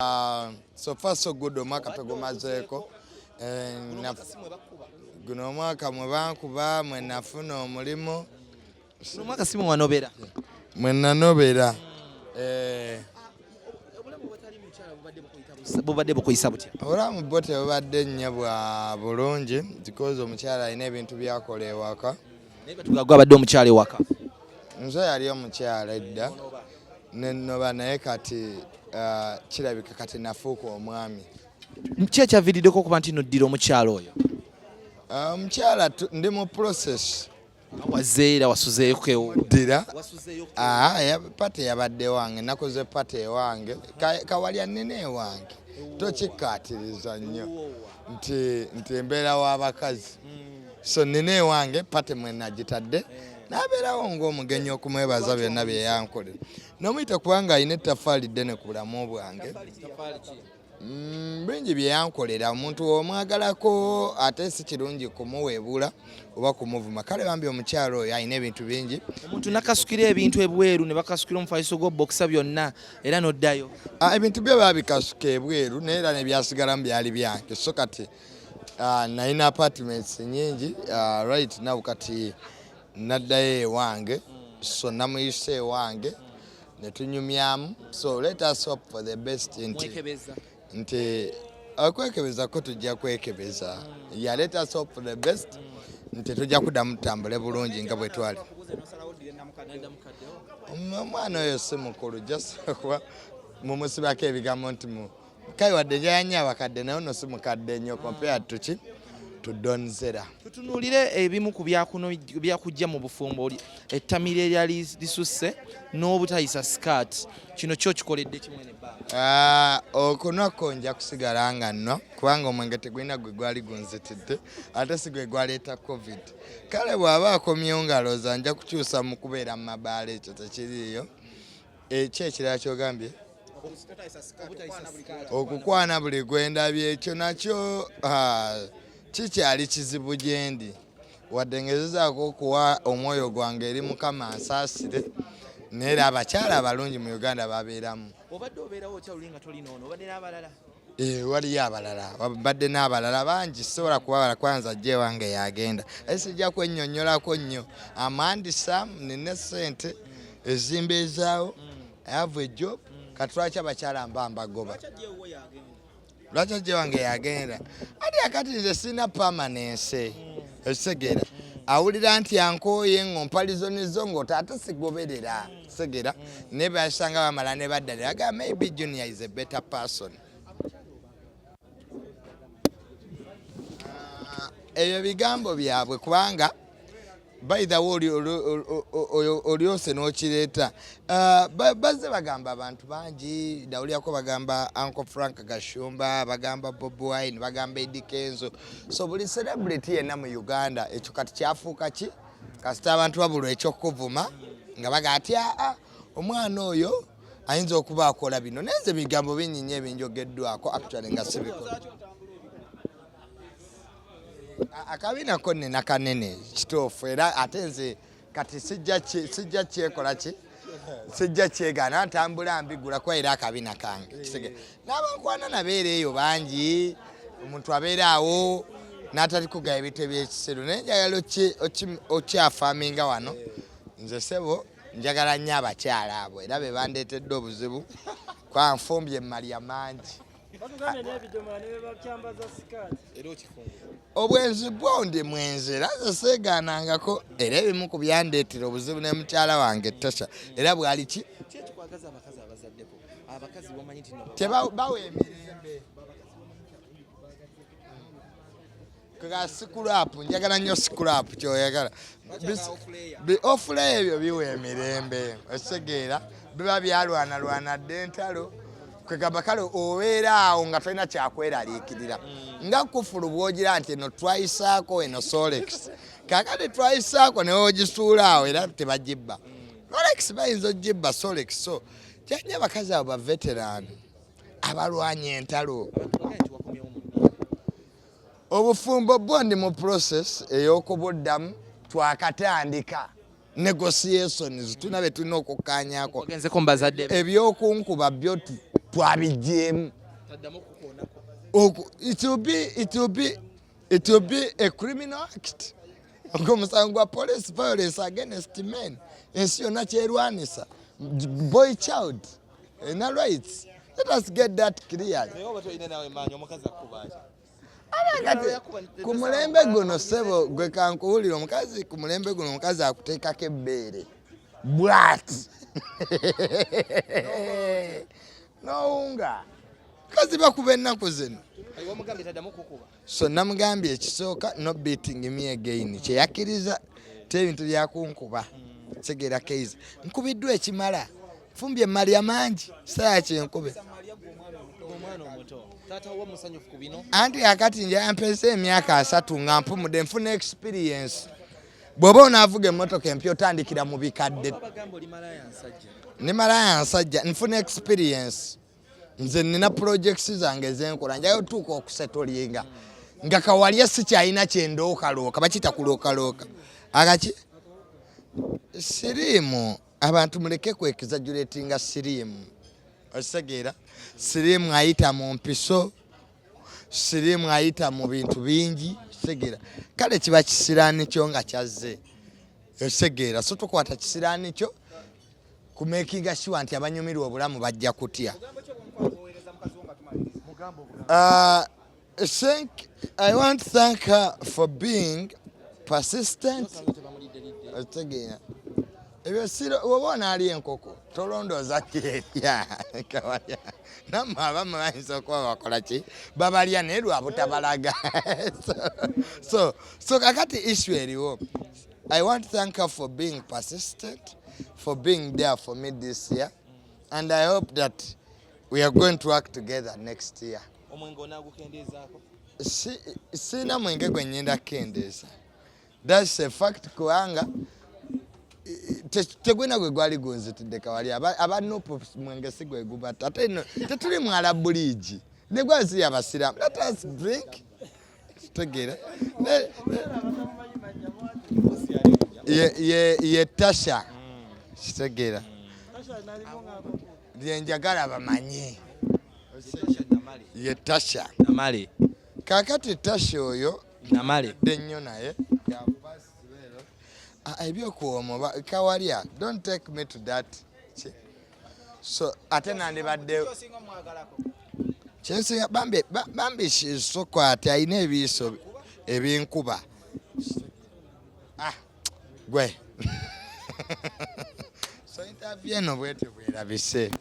So far so good. Omwaka tugumazeeko. Guno omwaka mwe bankuba, mwe nafuna omulimu. Guno omwaka si mwe wanobera? Mwe nanobera. Bubadde bukuyisa butya? Obulamu bwo tebubadde nnyo bwa bulungi because omukyala alina ebintu byakola ewaka. Naye batuga gwe abadde omukyala ewaka. Nze yali omukyala edda nenoba, naye kati kirabika kati nafuuka omwami. Ki ekyaviiriddeko okuba nti noddira omukyala oyo? Omukyala ndi mu process. Wazeera wasuzeeko ewo? Ddira. Party yabadde wange, nakoze party ewange. Kawalya nnina ewange, tokikkaatiriza nnyo nti embeera w'abakazi. So nina ewange party mwe nagitadde, n'abeerawo ng'omugenyi okumwebaza byonna bye yankolera, nomuyita kubanga alina ettaffaali ddene ku bulamu bwange. Bingi bye yankolera. Omuntu omwagalako ate si kirungi kumuweebula oba kumuvuma. Kale bambi omukyalo oyo alina ebintu bingi. Omuntu nakasukira ebintu ebweru ne bakasukira omufaliso gw'obokisa byonna era n'oddayo. Ah, ebintu byo babikasuka ebweru, naye era nebyasigalamu byali byange. So kati nalina apartments nyingi. Right now kati naddayo ewange, so namuyise ewange netunyumyamu. So let us hope for the best nti Mwekebeza? Nti okwekebeza ko tujja kwekebeza. Yeah, let us hope for the best nti tujja kuddamu tutambule bulungi nga bwe twali. Omwana oyo si mukulu, just kuba mumusibako ebigambo nti mu kale wadde njala nnyo abakadde, naye ono si mukadde nnyo compared to ki, to Donzera. Tutunuulire ebimu ku byakujja mu bufumbo. Ettamiro eryali lisusse n'obutayisa sikaati, kino kyo kikoledde kimwene ebbanga? Ah, okunwako nja kusigala nga nno, kubanga omwenge tegulina gwe gwali gunzitidde, ate si gwe gwaleeta COVID. Kale bw'aba akomyewo ng'alowooza nja kukyusa mu kubeera mu mabaala, ekyo tekiriiyo. Eki ekirala kyogambye? Okukwana buli gwendabye, ekyo nakyo kikyali kizibu gye ndi, wadde ngezezaako okuwa omwoyo gwange eri Mukama ansaasire, naye era abakyala abalungi mu Uganda babeeramu. Obadde obeerawo okyaluli nga toli noono, obadde n'abalala? Eh, waliyo abalala, badde n'abalala bangi, sisobola kubabala kwanza ajja ewange yagenda, aye sijja kwennyonnyolako nnyo. Amandisa nina essente ezimbeezaawo. I have a job. Kati lwaki abakyala mba mbagoba? Lwaki ajja ewange yagenda? Ate akati nze sirina permanence, ekitegeera awulira nti ankooye ng'ompalizonizo ng'otaate sigoberera segera, naye basanga bamala ne baddalira agamba maybe Junior is a better person. Ah, ebyo bigambo byabwe, kubanga by the way olyose n'okireeta. Ah, bazze bagamba abantu bangi, dawulyako bagamba Uncle Frank Gashumba, bagamba Bob Wine, bagamba Eddy Kenzo. So buli celebrity yenna mu Uganda ekyo kati kyafuuka ki, kasita abantu babulwa ekyokuvuma nga baga ati aa omwana oyo ayinza okuba akola bino. Naye nze bigambo bingi nnyo ebinjogeddwako actually nga sibikola. Akabina ko nina kanene, kituufu, era ate nze kati sijja kyekola ki, sijja kyegaana, ntambula mbigula kuba era akabina kange kisege n'abankwana nabeera eyo bangi. Omuntu abeera awo n'atali kugaya ebintu ebyekisiru, naye njagala okyafaaminga wano. Nze sebo njagala nnyo abakyala abo, era be bandeetedde obuzibu kwa nfumbye emalya mangi. Batugambye n'ebidomola ne bebakyambaza sikaati. Era okifunga? Obwenzi bwo ndi mwenzi, era nze seegaanangako, era ebimu ku byandeetera obuzibu ne mukyala wange Tasha era bwali ki. Ki ekikwagaza abakazi abazaddeko, abakazi bomanyi nti no Bawa emirembe ka scrap. Njagala nnyo scrap kyoyagala. Ofula ebyo biwa emirembe, okitegeera? Biba byalwanalwana dde entalo, kwegamba kale obeera awo nga tolina kyakweraliikirira, nga kufulu bwogira nti eno twayisaako eno Solex. Kakati twayisaako newogisuula awo era tebagibba. Rolex bayinza ogibba, Solex. So kyanya abakazi abo ba veteran abalwanya entalo. Batugambye nti wakomyewo mu myaka. Obufumbo bwo ndi mu process ey'okubuddamu, twakatandika negotiations, tulina be tulina okukkanyako. Wagenzeko mu bazadde be? Ebyokunkuba byo Twabigyemu. Taddamu okukoonako. It will be a criminal act. Ogwo omusango gwa police, violence against men. Ensi yonna kyerwanisa, boy child ena rights. Let us get that clear. Naye oba tolina nawe maanyi, omukazi akuba atya? Kati ku mulembe guno, ssebo, gwe kankuwulira, omukazi ku mulembe guno, omukazi akuteekako ebbeere bwati nowunga. Kazi bakuba ennaku zino. Kali wamugambye taddamu kukuba? So namugambye ekisooka, no beating me again. Kyeyakkiriza te ebintu byakunkuba. Kitegeera keiza nkubiddwa ekimala, nfumbye emalya mangi, saya kyenkube. Omwana omuto, taata wo musanyufu ku bino? Anti akati njampeza emyaka 30 nga mpumudde, nfuna experience. Bw'oba onaavuga emmotoka empya, otandikira mu bikadde. Bagamba oli malaya nsajja. Ndi malaya nsajja, nfuna experience. Nze nina projects zange zenkola, njayo tuuka okusettlinga nga kawalya sikyalina kyendookalooka, bakiyita kulookalooka akaki siriimu. Abantu muleke kwexaggeratinga siriimu. Okitegeera, siriimu ayita mu mpiso, siriimu ayita mu bintu bingi. Okitegeera, kale kiba kisiraani kyo nga kyazze. Okitegeera, so tokwata kisiraani kyo kumakinga sure nti abanyumirwa obulamu bajja kutya. I want to thank her for being persistent. Okitegeera, ebyo siro woba onaali enkoko tolondooza kyerya kawalya. Nammwe abamu bayinza okuba bakola ki, babalya naye lwa butabalaga. So kakati issue eriwo, I want to thank her for being persistent, for being there for me this year, and I hope that we are going to work together next year. Omwenge onaagukendeezaako? Siina mwenge gwe ngenda kukendeeza, that's a fact, kubanga tegwina gwe gwali gunzitidde kawali. Aba NUP mwenge si gwe gubatta. Ate nno tetuli mwala buliigi ne gwaziri abasiraamu. Let us drink. Kitegeera. Ye Tasha. Kitegeera, lyenjagala bamanye ye Tasha. Namale. Kakati Tasha oyo Namale. Dde nnyo naye. Ah, ebyokuwoma kawalya, don't take me to that. So ate nandibadde kyensinga bambi, bambi soko ate alina ebiiso ebinkuba. Ah, gwe, so interview eno bwetyo bwerabise.